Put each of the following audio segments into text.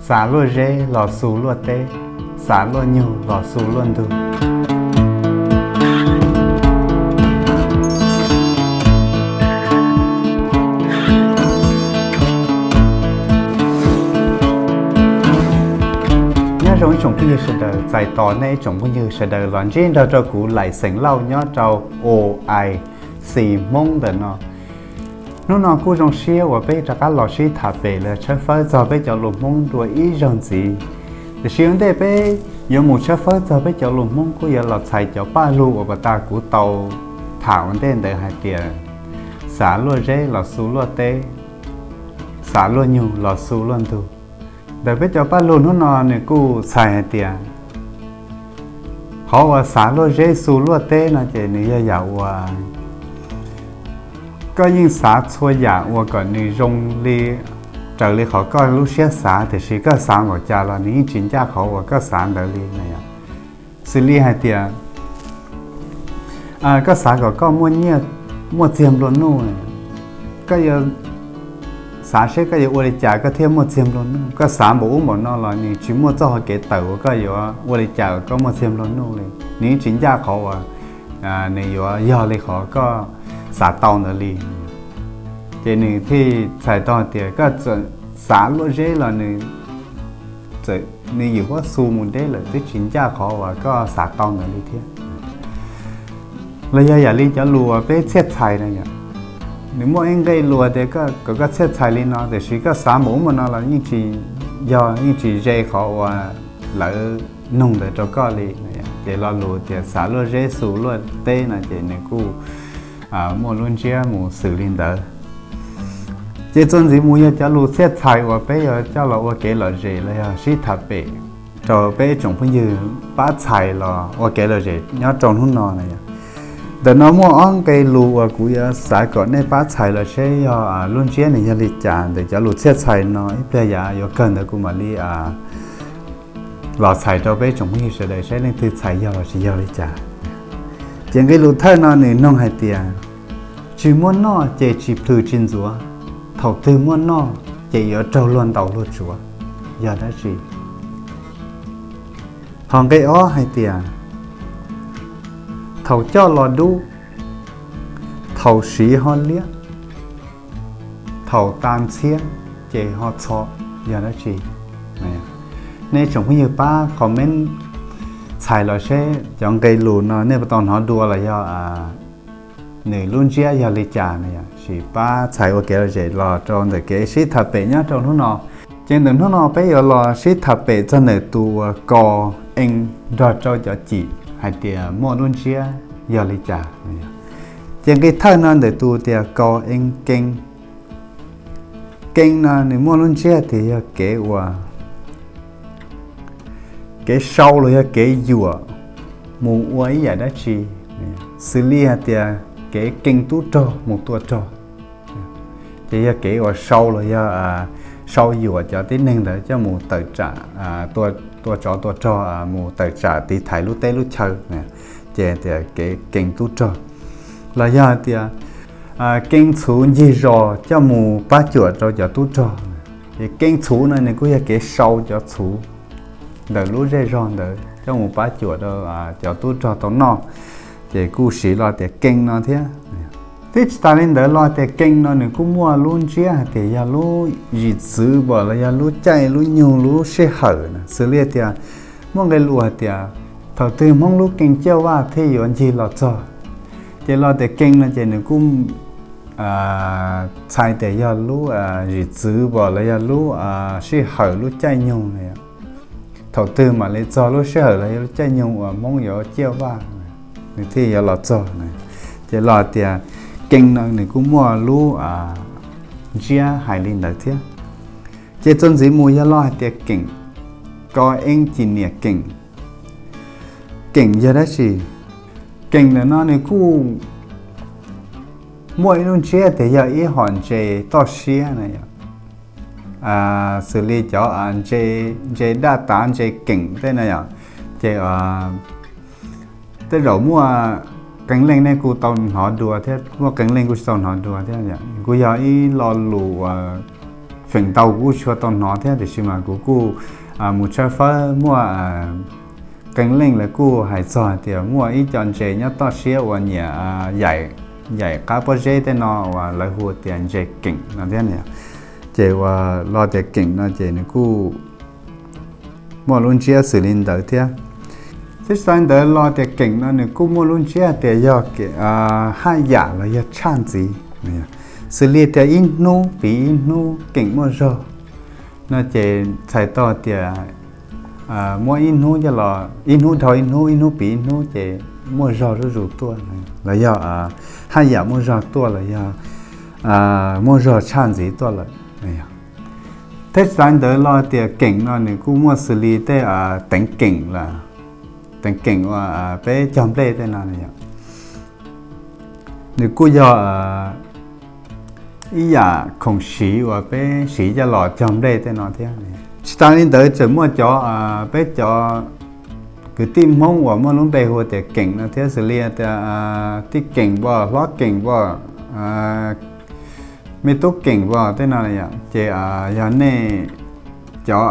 Xav luaj zeb los xu luaj teb, xav luaj nyug los xu luaj ntug. Nyob zoo ib tsoom phooj ywg sawv daws, txais tos nej ib tsoom phooj ywg sawv daws los ntsib nrog rau kuv Laim Xeem Lauj nyob rau O I C Hmoob ntawm no. Hnub no kuj zoo siab uas peb rov qab los sib tham pem los tshawb fawb txog peb cov lus Hmoob dua ib zaug ntxiv. Tiam sis ua ntej peb yuav mus tshawb fawb txog peb cov lus Hmoob kuj yuav los txhais cov paj lug uas puag ta kuv tau tham ua ntej ntawd hais tias, xav luaj zeb los xu luaj teb, xav luaj nyug los xu luaj ntug. Ntawm peb cov paj lug hnub no nws kuj txhais hais tias, qhov uas xav luaj zeb xu luaj teb no ces nws yog yam uas koj yeej xav txhua yam uas kom nws zoo li, raws li qhov koj lub siab xav, tiam sis koj xav npaum cas los nws yeej tsis ncaj qhov uas koj xav ntawd li na yom. Xws li hais tias, koj xav kom koj muaj nyiaj, muaj txiag nplua nuj, koj yuav xav seb koj yuav ua li cas koj thiaj muaj txiag nplua nuj. Koj xav npaum ub npaum no los nws tsis muaj txoj hau kev tawm uas koj yuav ua li cas koj muaj txiag nplua nuj li. Nws yeej tsis ncaj qhov uas nws yuav yog li qhov koj xav tau ntawd li. Ces nws thiaj txhais tau tias koj txawm xav luaj zeb los nws, nws yim huab xu mus deb lawm, twb tsis ncaj qhov uas koj xav tau ntawd li thiab. Los yog yam li cov lus uas peb txhiaj txhais na yom, nws muaj ib nqe lus tias kom koj txhiaj txhais li no, tiam sis koj xav npaum ub npaum no los yeej tsis yog, yeej tsis ze qhov uas lawv nug ntawd rau koj li. Ces lo lus tias xav luaj zeb xu luaj teb no ces nws kuj muaj lub ntsiab mus xws li ntawd. Ces txuas ntxiv mus yog cov lus txhiaj txhais uas peb yuav coj los ua kev lom zem los yog sib tham pem rau peb tsoom phooj ywg pab txhais los ua kev lom zem nyob rau hnub no na yom. Ntawm no muaj ob nqe lus uas kuv yuav xav kom nej pab txhais los seb yog lub ntsiab nws yog li cas ntawm cov lus txhiaj txhais no. Ib pliag yav yuav kawg ntawd kuv mam li los txhais rau peb tsoom phooj ywg sawv daws seb leej twg txhais yog los tsis yog li cas. Ces nqe lus thawj no nws noog hais tias, tsis muaj noj ces tsis plhws tsis ntxuav, thaum twg muaj noj ces yuav raug luag ntaus luag tsuav, yog dab tsi? Ho nqe ob hais tias, thaum coj los dub, thaum siv ho liab, thaum tas ntxhiab ces ho txho, yog dab tsi? Nej tsoom phooj ywg pab comment txhais los seb cov nqe lus no nej puas tau hnov dua los yog nws lub ntsiab yog li cas na yom. Sim pab txhais ua kev lom zem los rau ntawm kev sib tham pem nyob rau hnub no. Ces ntawm hnub no peb yuav los sib tham pem txog ntawm tus uas ko, ee nrog rau cov cim hais tias muaj lub ntsiab yog li cas. Ces nqe thawj no ntawm tus tias ko, ee, kee. Kee no nws muaj lub ntsiab tias yog kev uas, kev sau los yog kev yuam mus ua ib yam dab tsi, xws li hais tias kev kee tub rog mus tua rog. Ces yog kev uas sau los yog sau yuam cov tib neeg ntawd coj mus tawm tsam, tua tsov tua rog mus tawm tsam tiv thaiv lub teb lub chaw, ces tias kev kee tub rog. Los yog tias kee txhuv ncig zos coj mus pab cuam rau cov tub rog. Ces kee txhuv no nws kuj yog kev sau cov txhuv ntawm lub zej zog ntawd coj mus pab cuam rau cov tub rog tau noj, ces kuj siv lo tias kee no thiab. Thiab tsis tas li ntawd lo tias kee no nws kuj muaj lub ntsiab hais tias yog lub zim txwv pom los yog lub caij lub nyoog lub sij hawm na. Xws li tias muaj nqe lus hais tias thaum twg Hmoob lub kee ciaj vaj thiaj yuav ncig los txog. Ces lo tias kee no ces nws kuj txhais tias yog lub zim txwv pom los yog lub sij hawm lub caij nyoog na. Thaum twg mam li txog lub sij hawm los yog lub caij nyoog uas Hmoob yuav ciaj vaj, nws thiaj yuav los txog na. Ces lo tias kee no nws kuj muaj lub ntsiab hais li ntawd thiab. Ces txuas ntxiv mus yog lo hais tias keem, ko, ee, ci, niam, keem. Keem yog dab tsi? Keem ntawm no nws kuj muaj ib lub ntsiab tias yog ib hom ntses toj siab na yom. Xws li cov ntses daj tav ntses keem tej na yom. Ces tej zaum muaj qee leej nej kuj tau hnov dua thiab, muaj qee leej kuj tsis tau hnov dua thiab. Kuj yog ib lo lus uas feem ntau kuv kuj tsis tau hnov thiab, tiam sis mas kuv kuj mus tshawb fawb muaj qee leej lawv kuj hais txog tias muaj ib co ntses nyob toj siab uas nyiam yaim qab pob zeb tej no uas lawv hu tias ntses keem no thiab. Ces uas lo tias keem no ces nws kuj muaj lub ntsiab xws li ntawd thiab. Thiab tsis tas li ntawd lo tias keem no nws kuj muaj lub ntsiab tias yog haj yam los yog tshaj ntxiv. Xws li tias ib hnub piv ib hnub keem muaj zog no ces txhais tau tias muaj ib hnub coj los ib hnub dhau ib hnub, ib hnub piv ib hnub ces muaj zog zuj zus tuaj, los yog haj yam muaj zog tuaj los yog muaj zog tshaj ntxiv tuaj lawm. Thiab tsis tas li ntawd lo tias keem no nws kuj muaj xws li tej teev keem lawm, teev keem uas peb cog nplej tej no yom. Nws kuj yog ib yam khoom siv uas peb siv coj los cog nplej tej no thiab. Tsis tas li ntawd tseem muaj cov, peb cov kwv tij Hmoob uas muaj lub npe hu tias keem no thiab, xws li tias tij keem pom, hlob keem pom, me tub keem pom tej no yom. Ces yog nej cov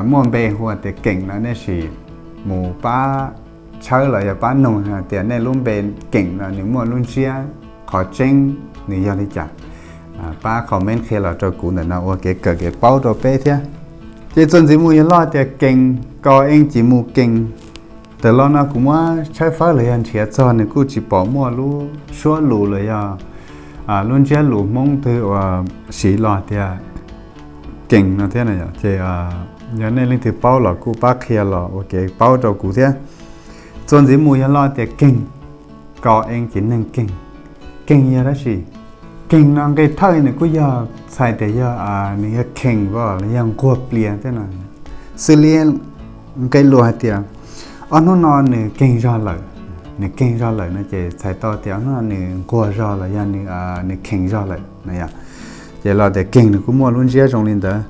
muaj npe hu tias keem no nej sim mus pab tshawb los yog pab nug hais tias nej lub npe keem no nws muaj lub ntsiab qhov tseeb nws yog li cas, pab comment qhia los rau kuv ntawm no ua kev kawm kev paub rau peb thiab. Ces txuas ntxiv mus yog lo tias kees, kos ees cis mus kees. Tawm los no kuv muab tshawb fawb los yog nrhiav txog nws kuj tsis pom muaj lub suab lus los yog lub ntsiab lus Hmoob twg uas siv lo tias kees no thiab na yom. Ces yog nej leej twg paub los kuj pab qhia los ua kev paub rau kuv thiab. Txuas ntxiv mus yog lo tias keeg, kos ees cis neeg keeg. Keeg yog dab tsi? Keeg no nqe thawj nws kuj yog txhais tias yog nws yog khees los yog nquag plias tej no. Xws li nqe lus hais tias ob hnub no nws keeg zog lawm, nws keeg zog lawm no ces txhais tau tias ob hnub no nws nquag zog los yog nws khees zog lawm no yom. Ces lo tias keeg nws kuj muaj lub ntsiab zoo li ntawd.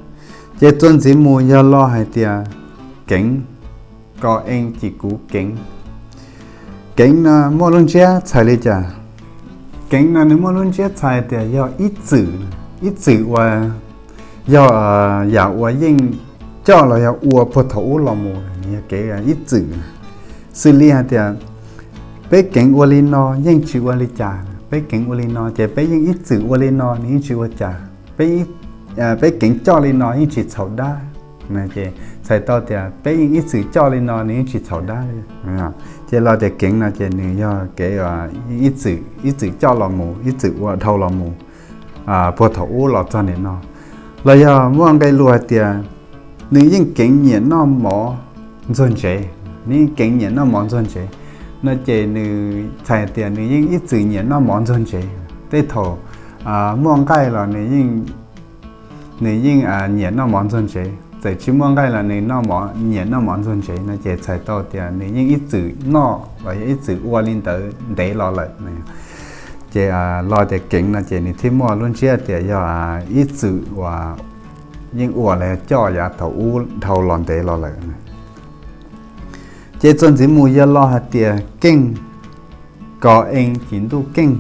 Ces txuas ntxiv mus yog lo hais tias keev, kos ees cis kuv keev. Keev no muaj lub ntsiab txhais li cas? Keev no nws muaj lub ntsiab txhais tias yog ib txwm, ib txwm uas yog yam uas yeej coj los yog ua puag thaum ub los mus, yog kev ib txwm. Xws li hais tias peb keev ua li no yeej tsis ua li cas, peb keev ua li no ces peb yeej ib txwm ua li no nws yeej tsis ua cas. Peb keev coj li no yeej tsis txhaum dab, ces txhais tau tias peb yeej ib txwm coj li no nws yeej tsis txhaum dab li. Ces lo tias keev no ces nws yog kev ib txwm, ib txwm coj los mus, ib txwm ua dhau los mus puag thaum ub los txog nim no. Los yog muaj nqe lus hais tias nws yeej keev nyiam noj mov ntxuag ntsev, nws yeej keev nyiam noj mov ntxuag ntsev no ces nws txhais tias nws yeej ib txwm nyiam noj mov ntxuag ntsev. Tej thaum muaj nqaij los nws yeej nyiam noj mov ntxuag ntsev, txawm tsis muaj nqaij los nws nyiam noj mov ntxuag ntsev no ces txhais tau tias nws yeej ib txwm noj los yog ib txwm ua li ntawd ntev los lawm. Ces lo tias keev no ces nws thiaj muaj lub ntsiab tias yog ib txwm uas yeej ua los yog coj yav thaum ub dhau los ntev los lawm. Ces txuas ntxiv mus yog lo hais tias keej, kos ees cis ntuj keej.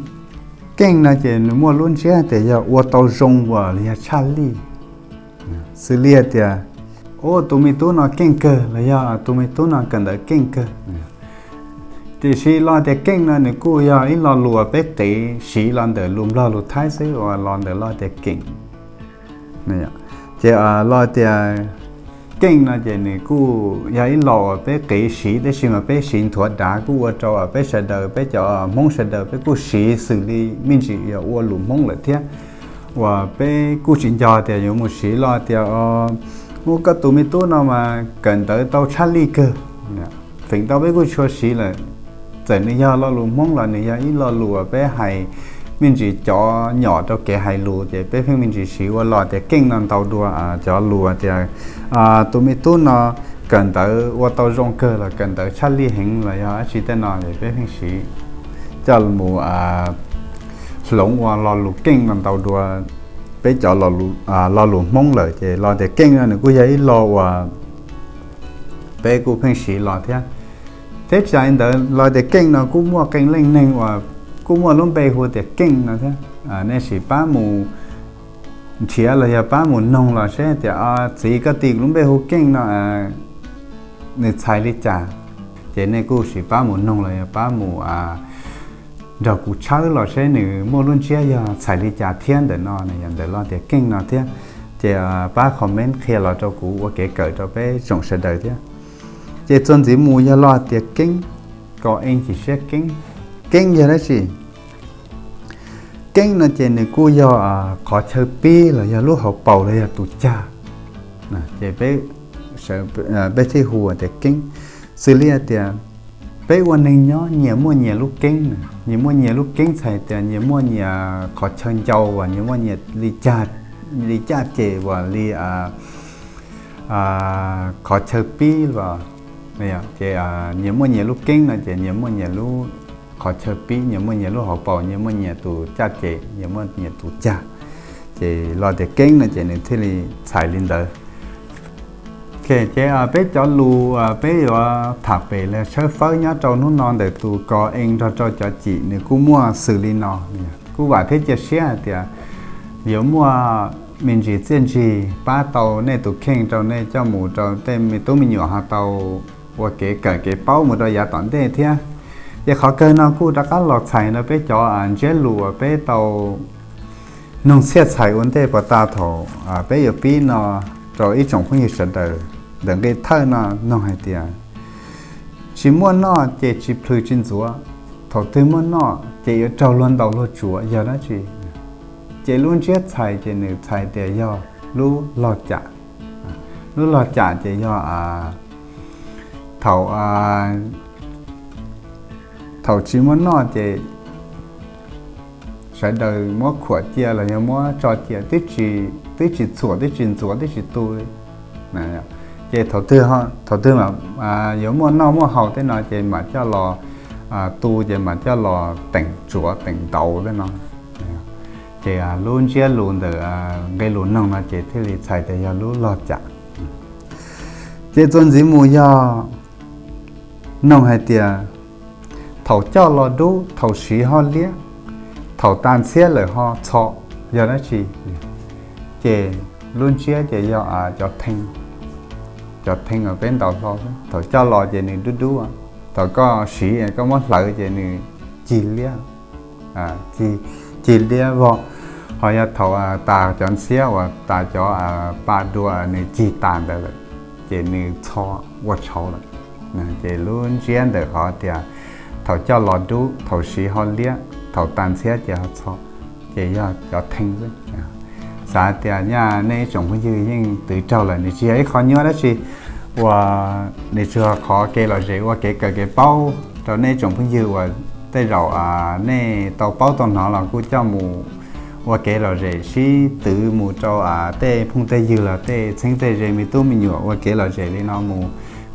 Keej no ces nws muaj lub ntsiab tias yog ua tau zoo los yog tshaj lij. Xws li hais tias, ub, tus me tub no keej kawg los yog tus me tub no kawm ntawv keej kawg. Tiam sis lo tias keej no nws kuj yog ib lo lus uas peb qiv siv los ntawm lus Nplog lus Thaib xwb uas los ntawm lo tias keem. Ces lo tias keej no ces nws kuj yog ib lo uas peb qiv siv, tab sis mas peb siv nthuav dav kuj ua rau peb sawv daws, peb cov Hmoob sawv daws peb kuj siv xws li me ntsis yog ua lus Hmoob lawm thiab. Uas peb kuj tsis nco tias yuav mus siv lo tias, ub, koj tus me tub no mas kawm ntawv tau tshaj lij kawg. Feem ntau peb kuj tshua siv lawm. Txawm nws yog lo lus Hmoob los nws yog ib lo lus uas peb hais me ntsis cov nyom rau kev hais lus ces peb pheej me ntsis siv ua lo tias keej no ntau dua cov lus tias tus me tub no kawm ntawv ua tau zoo kawg los kawm ntawv tshaj lij heev los yog dab tsi tej no es peb pheej siv coj mus hloov ua lo lus keej no ntau dua peb cov lo lus Hmoob lawm. Ces lo tias keej no nws kuj yog ib lo uas peb kuj pheej siv los thiab. Thiab tsis tas li ntawd lo tias keej no kuj muaj qee leej neeg uas kuj muaj lub npe hu tias keej no thiab. Nej sim pab mus nrhiav los yog pab mus noog los seb tias, txiv, koj tis lub npe hu Keej no nws txhais li cas, ces nej kuj sim pab mus noog los yog pab mus nrog kuv tshawb los seb nws muaj lub ntsiab yog txhais li cas thiab ntawm no, yog ntawm lo tias Keej no thiab. Ces pab comment qhia los rau kuv ua kev kawm rau peb tsoom sawv daws thiab. Ces txuas ntxiv mus yog lo tias Keeb, kos ee chim siab Keeb. Keeb yog dab tsi? Keeb no ces nws kuj yog qhov chaw pib los yog lub hauv paus los yog tus cag. Ces peb thiaj hu tias Keeb. Xws li tias peb ua neeg nyob nyias muaj nyias lub keeb, nyias muaj nyias lub keeb txhais tias nyias muaj nyias qhov chaw ncau, uas nyias muaj nyias li caj ces uas li qhov chaw pib los, ces nyias muaj nyias lub keeb no ces nyias muaj nyias lub qhov chaw pib, nyias muaj nyias lub hauv paus, nyias muaj nyias tus caj ces, nyias muaj nyias tus cag. Ces lo tias keeb no ces nws thiaj li txhais li ntawd. Ces peb cov lus peb yuav tham pem los tshawb fawb nyob rau hnub no ntawm tus kos ee nrog rau cov cim nws kuj muaj xws li no. Kuj vam thiab cia siab hais tias yuav muaj me ntsis txiaj ntsig pab tau nej tus kheej rau nej coj mus rau tej me tub me nyuam ho tau ua kev kawm kev paub mus rau yav tom ntej thiab. Ces qhov kawg no kuj rov qab los txhais rau peb cov ntsiab lus uas peb tau noog txhiaj txhais ua ntej puas tas thaum peb yuav pib no rau ib tsoom phooj ywg sawv daws ntawm nqe thawj no noog hais tias, tsis muaj noj ces tsis plhws tsis ntxuav, thaum twg muaj noj ces yuav raug luag ntaus luag tsuav yog dab tsi? Ces lub ntsiab txhais ces nws txhais tias yog lub log cam. Lub log cam ces yog thaum, thaum tsis muaj noj ces sawv daws muab khuam cia los yog muab tso cia, twb tsis txhuam, twb tsis ntxuav, twb tsis tu li. Ces thaum twg, thaum twg yuav muaj noj muaj haus tej no ces mam coj los tu, ces mam coj los teem tsuav teem ntaus tej no. Ces lub ntsiab lus ntawm nqe lus noog no ces thiaj li txhais tias yog lub log cam. Ces txuas ntxiv mus yog noog hais tias, thaum coj los dub, thaum siv ho liab, thaum tas ntxhiab lawm ho txho, yog dab tsi? Ces lub ntsiab ces yog cov thee, cov thee uas peb ntaus hlo, thaum coj los ces nws dub dub, thaum koj siv koj muab hlawv ces nws cig liab, cig liab vog. Ho yog thaum tas cov ntxhiab uas tas cov pa dua nws cig tas ntawd lawm, ces nws txho ua tshauv lawm. Ces lub ntsiab ntawm qhov tias thaum coj los dub, thaum siv ho liab, thaum tas ntxhiab ces ho txho, ces yog cov thee xwb. Xav tias nyaj nej ib tsoom phooj ywg yeej twv raug lawm, nws tsis yog ib qho nyuaj dab tsi, uas nws tsuas yog qhov kev lom zem ua kev kawm kev paub rau nej ib tsoom phooj ywg uas tej zaum nej tau paub tau hnov los kuj coj mus ua kev lom zem sib twv mus rau tej phooj tej ywg los tej txheeb tej ze me tub me nyuam ua kev lom zem li no mus.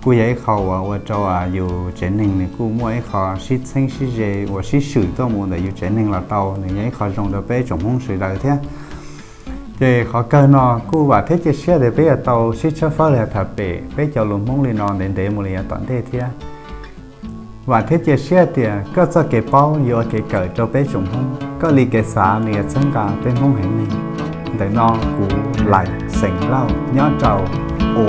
Kuj yog ib qho uas ua rau yus tsev neeg nws kuj muaj ib qho sib txheeb sib ze uas sib swm tuaj mus ntawm yus tsev neeg los tau, nws yog ib qho zoo rau peb tsoom Hmoob sawv daws thiab. Ces qhov kawg no kuj vam thiab cia siab tias peb yuav tau sib tshawb fawb los yog tham pem peb cov lus Hmoob li no ntev ntev mus li yav tom ntej thiab. Vam thiab cia siab tias koj txoj kev paub yuav ua kev kawm rau peb tsoom Hmoob, koj li kev xav nws yuav txhawb nqa peb Hmoob haiv neeg. Ntawm no kuv Laim Xeem Lauj nyob rau U